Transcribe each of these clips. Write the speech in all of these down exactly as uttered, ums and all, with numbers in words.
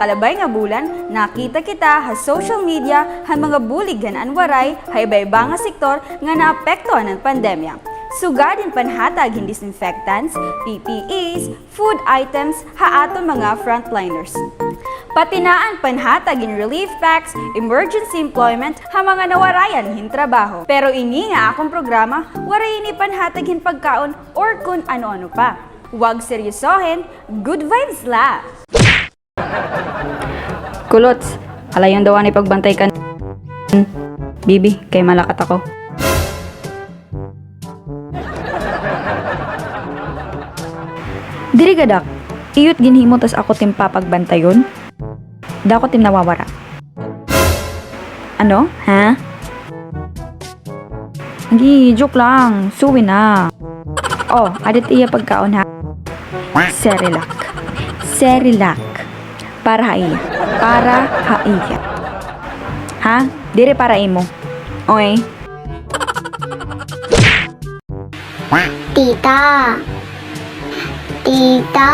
Kalabay nga bulan, nakita kita ha social media han mga bulig han An Waray ha iba-iba nga sektor nga naapektuhan han pandemya. Sugad hin panhatag hin disinfectants, P P Es, food items ha aton mga frontliners. Pati na an panhatag hin relief packs, emergency employment ha mga nawarayan hin trabaho. Pero ini nga akon programa, waray ini panhatag hin pagkaon or kun ano-ano pa. Huwag seryosohin, good vibes la! Kulots, alayon daw anay pagbantay kan Bibi, kay malakat ako. Diri gadak, iyo it ginhimo tas ako it im papagbantayon? Dako it im nawawara. Ano? Ha? Gi, joke lang. Suwi na. Oh, adi it iya pagkaon, ha? Cerelac. Cerelac. Para ha iya. Para ha iya. Ha? Diri para imo. Oy. Tita. Tita.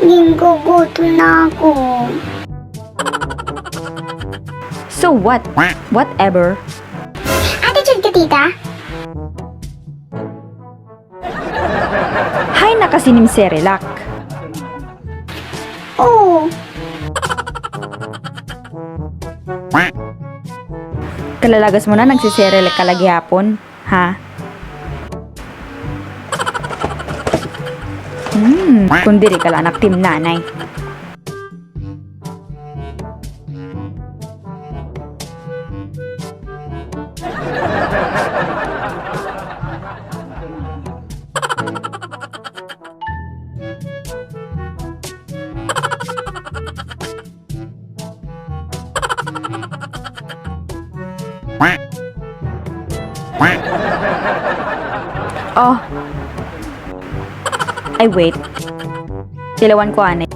Gingugutom na ako. So what? Whatever. Attitude ka, tita? Hay na kasi nim Cerelac. Oo. Kalalagas mo na, nagsiserelak ka la gihapon, ha? Hmm, kun diri ka la anak tim nanay. Oh. Ay, wait. Tilawan ko anay.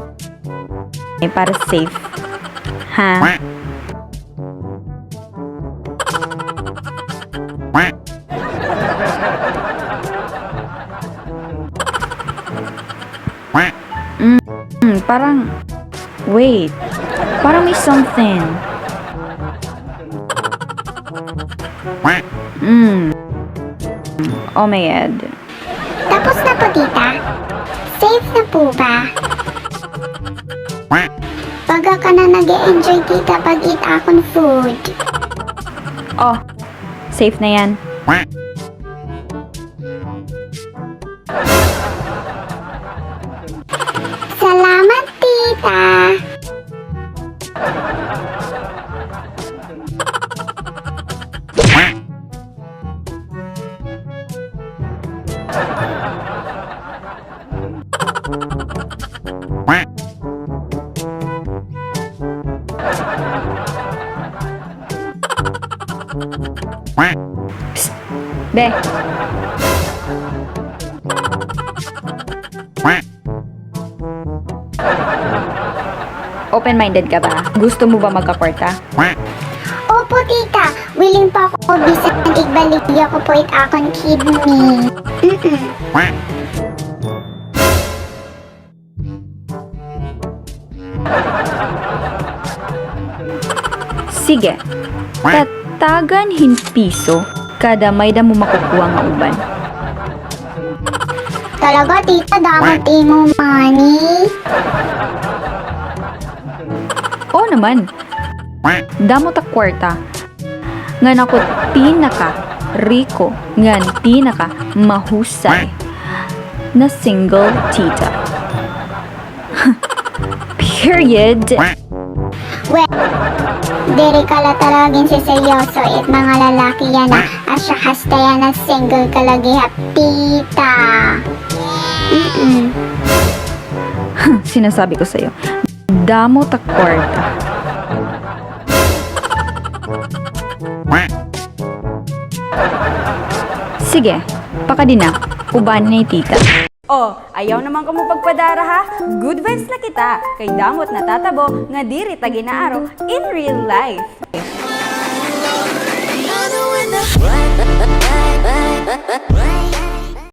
Eh, para safe. Ha? Mm, mm, parang, wait. Parang may something. Mm. Oh my God. Tapos na po, tita? Safe na po ba? Baga ka na nag-e-enjoy, tita, pag-eat akon food. Oh, safe na yan. Salamat, tita. Psst! Be! Open-minded ka ba? Gusto mo ba magkakwarta? Opo, tita. Willing po ako bisan igbaligya ko po it akon kidney. Mm-mm. Sige. Tatagan hin piso kada may-ada mo makukuha nga uban. Talaga, tita, damo it imo money? Oo naman. Damo it ak kwarta. Ngan ako it pinaka-riko ngan pinaka-mahusay na single tita. Period. Well, diri ka la talaga ginseseryoso it mga lalaki yana. Asya hasta yana single ka lagi ha, tita. Mm-mm. Sinasabi ko sa'yo. Damo it ak kwarta. Sige, pakadi na. Ubani na hi tita. O, ayaw naman kamo pagpadara, ha? Good vibes la kita. Kay damo it natatabo nga diri ta gin-aaro in real life.